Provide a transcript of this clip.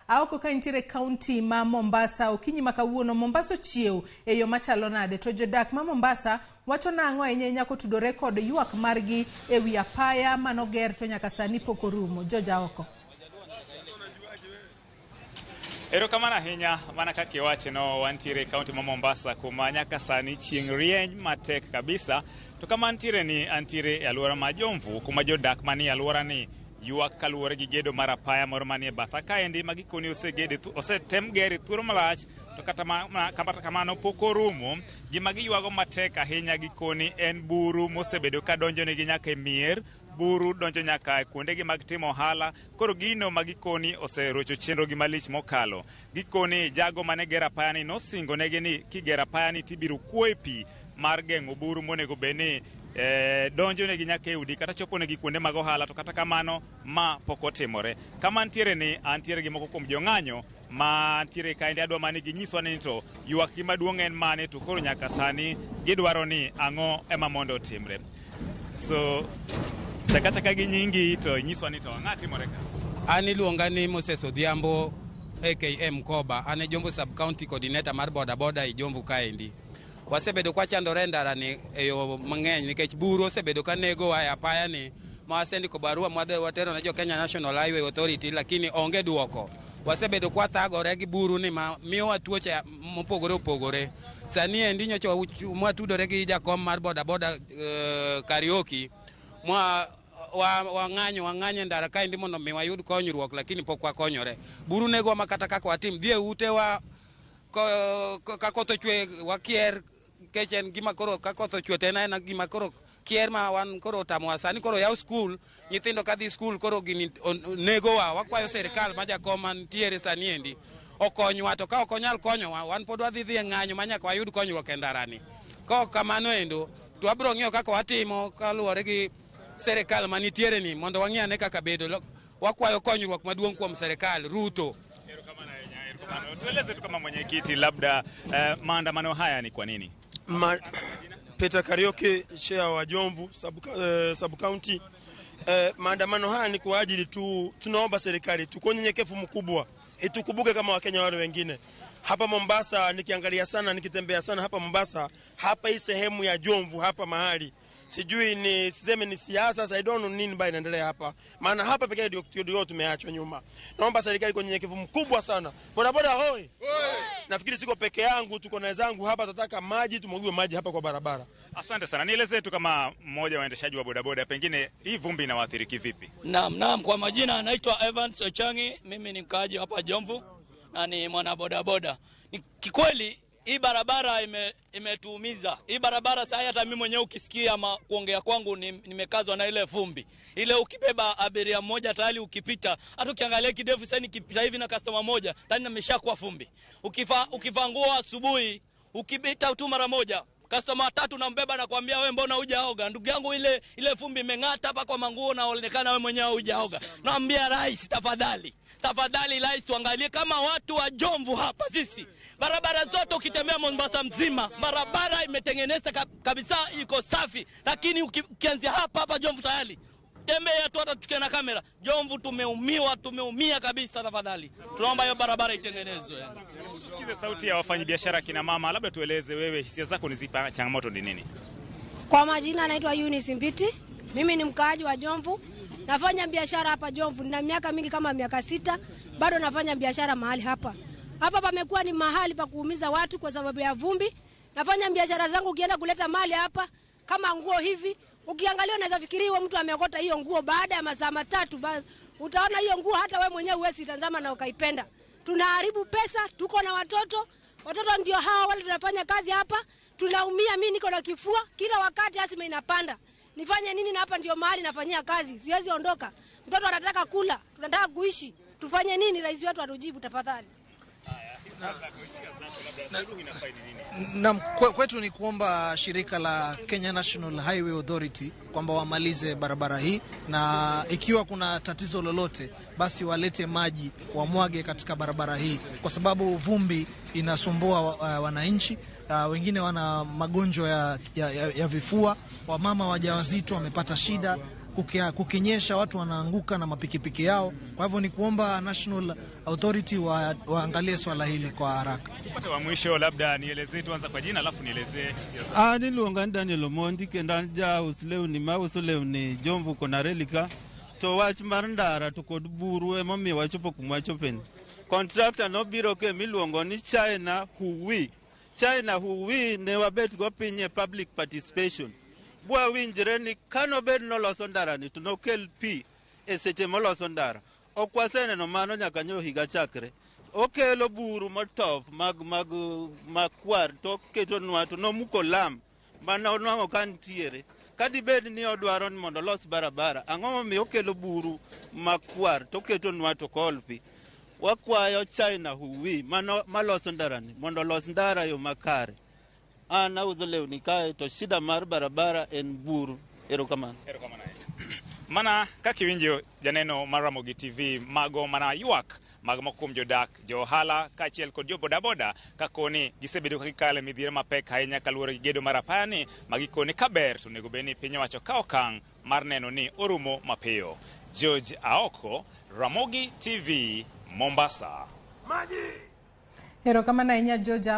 Aoko ka nitiere kaunti ma Mombasa okinyi ma kawuono. Mombasa ochiew e yo machalo nade? To jodak ma Mombasa wacho nang'o ahinya ahinya kotudore kod ywak margi e wi apaya manoger to nyaka sani pok orumo? George Aoko. Erokamano ahinya. Mana kaka iwacho, wantiere e kaunti ma Mombasa, kuma nyaka sani chieng' rieny matek kabisa. To kama antiere ni, antiere e alwora ma Jomvu, kuma jodak manie alwora ni ywak kaluwore gi gedo mar apaya moro manie batha kaendi, ma gikoni osegede, osetem gere thuolo malach, to kata kamano pok orumo. Gima giywago matek ahinya gikoni en buru mosebedo ka donjonegi nyaka e mier. Buru donjo nyaka e kuondegi mag timo ohala. Koro gino ma gikoni oserocho chenrogi malich mokalo. Gikoni jago mane gero apaya ni nosingo negi ni kigero apaya ni tibiro kuoye pi mar geng'o buru monego bed ni donjo negi nyaka e udi kata chopo negi kuonde mag ohala, to kata kamano ma pok otimore. Kama ntiere ni, antiere gi moko kuom jong'anyo ma ntiere kaendi. Adwa mani ginyiswa ni to ywak gi maduong' en mane, to koro nyaka sani gidwaro ni ang'o ema mondo otimre. So chaka chaka gi nyingi to inyiswa ni to ang'o timore ka. An iluonga ni Moses Odhiambo aka Mkoba. An e Jomvu Sub County Coordinator mar boda boda e Jomvu kaendi. Wasebedo kwachandore e ndara ni e yo mang'eny nikech buru osebedo ka negowa e apaya ni, ma wasendiko barua mwadhi watero ne jo Kenya National Highway Authority, lakini onge duoko. Wasebedo kwathagore gi buru ni ma miyowa tuoche mopogore opogore. Sani endi nyocha mwatudore gi jakom mar boda boda Kariuki, mwa wang'anyo wang'anyo e ndara kaendi mondo mi wayud konyruok, lakini pok wakonyore. Buru negowa ma kata kaka watim dhi e utewa ka koth ochwe wakier, nikech en gima koro ka koth ochwe to en aena gima koro kier ma wan koro otamowa. Sani koro yaw skul, nyithindo kadhi skul koro gini negowa. Wakwayo sirikal ma jakom mantiere sani endi okonywa, to ka ok onyal konyowa, wan pod wadhi dhi e ng'anyo ma nyaka wayud konyruok e ndarani. Ka ok kamano endo to wabiro ng'iyo kaka watimo kaluwore gi sirikal manitiere ni mondo wang'i ane kaka bedo. Wakwayo konyruok maduong' kuom sirikal Ruto. Erokamano ahinya, erokamano. Tueleze tu kama mwenyekiti, labda maandamano haya ni kwa nini? Peter Kariuki, chair wa Jomvu sub county. Maandamano haya ni kwa ajili tu, tunaomba serikali tu kwa unyenyekevu mkubwa itukumbuke kama Wakenya wale wengine. Hapa Mombasa nikiangalia sana, nikitembea sana hapa Mombasa, hapa hii sehemu ya Jomvu hapa mahali sijui ni siseme ni siasa, sasa I don't know nini bado inaendelea hapa, maana hapa pekee ndio tumeachwa nyuma. Naomba serikali kwa unyenyekevu mkubwa sana. Bodaboda hoi! Nafikiri siko peke yangu, tuko na wenzangu hapa, tunataka maji, tumwagiwe maji hapa kwa barabara. Asante sana. Nieleze tu kama mmoja wa waendeshaji wa bodaboda, pengine hii vumbi inawaathiri kivipi? Naam, naam, kwa majina anaitwa Evans Ochangi, mimi ni mkaaji hapa Jomvu na ni mwana bodaboda. Ni kikweli hii barabara imetuumiza. Hii barabara sasa hata mimi mwenyewe ukisikia kuongea kwangu nimekazwa na ile vumbi. Ile ukibeba abiria mmoja tayari ukipita, hata ukiangalia kidevu sasa nikipita hivi na customer moja, tayari nimeshakuwa vumbi. Ukivaa nguo asubuhi, ukipita tu mara moja, customer tatu nambeba na kuambia, "We mbona hujaoga?" Ndugu yangu, ile vumbi imeng'ata hapa kwa manguo na onekana wewe mwenyewe hujaoga. Naambia rais, tafadhali. Tafadhali rais, tuangalie kama watu wa Jomvu hapa sisi. Barabara zote ukitembea Mombasa mzima, barabara imetengeneza kabisa, iko safi. Lakini ukianzia hapa hapa Jomvu tayari tembea tu, hata tukiwa na kamera. Jomvu tumeumiwa, tumeumia kabisa. Tafadhali tunaomba hiyo barabara itengenezwe. Tusikize sauti ya wafanyabiashara kina mama, labda tueleze wewe hisia zako ni zipi, changamoto ni nini? Kwa majina naitwa Eunice Mbiti. Mimi ni mkaaji wa Jomvu. Nafanya biashara hapa Jomvu. Nina miaka mingi kama miaka 6, bado nafanya biashara mahali hapa. Hapa pamekuwa ni mahali pa kuumiza watu kwa sababu ya vumbi. Nafanya biashara zangu, ukienda kuleta mali hapa kama nguo hivi, ukiangalia unaweza fikiria huyo mtu ameokota hiyo nguo baada ya masaa 3, utaona hiyo nguo hata wewe mwenyewe huwezi tazama na ukaipenda. Tunaharibu pesa, tuko na watoto. Watoto ndio hawa wale tunafanya kazi hapa, tunaumia. Mimi niko na kifua kila wakati, asima inapanda. Nifanye nini? Na hapa ndio mahali nafanyia kazi, siwezi ondoka. Mtoto anataka kula, tunataka kuishi. Tufanye nini? Rais wetu atujibu tafadhali. Naam, kwetu ni kuomba shirika la Kenya National Highway Authority kwamba wamalize barabara hii, na ikiwa kuna tatizo lolote basi walete maji wamwage katika barabara hii, kwa sababu vumbi inasumbua wananchi. Wengine wana magonjwa ya vifua, wamama wajawazito wamepata shida. Kukinyesha watu wanaanguka na mapikipiki yao. Kwa hivyo ni kuomba National Authority waangalie swala hili kwa haraka. Tupate wa mwisho, labda nielezee, tuanza kwa jina alafu nielezee hisia zako. An iluonga ni Daniel Omondi kendo an jaus lewni mauso lewni Jomvu Konareli ka to wach mar ndara to kod buru emomiyo wachopo kuma wachopeni. Contractor nobiro ke miluongo ni China Huwi. China Huwi ne wabet go piny e public participation. Bwawinjre ni kanobed noloso ndarani to nokel pi e seche moloso ndara. Ok waseneno mano nyaka nyo higa chakre. Okelo buru motop mag makwar to oketonwa to nomuko lam mana onwang'o ka nitiere. Kadibed ni odwaro ni mondo olos barabara, ang'o momiyo okelo buru makwar to oketonwa to ok ool pi? Wakwayo China Huwi mano maloso ndarani mondo olos ndara yo makare. An auso lewni kae to shida mar barabara en buru. Erokamano. Erokamano ahinya. Mana kaka iwinjo janeno mar Ramogi TV, mago mana ywak mag moko kuom jodak, jo ohala kaachiel kod jo bodaboda kakoni gisebedo ka gikalo e midhiero mapek ahinya kaluwore gi gedo mar apaya ma gikone kaber to onego bed ni piny owacho kawo okang' mar neno ni orumo mapiyo. George Aoko, Ramogi TV, Mombasa. Erokamano ahinya George.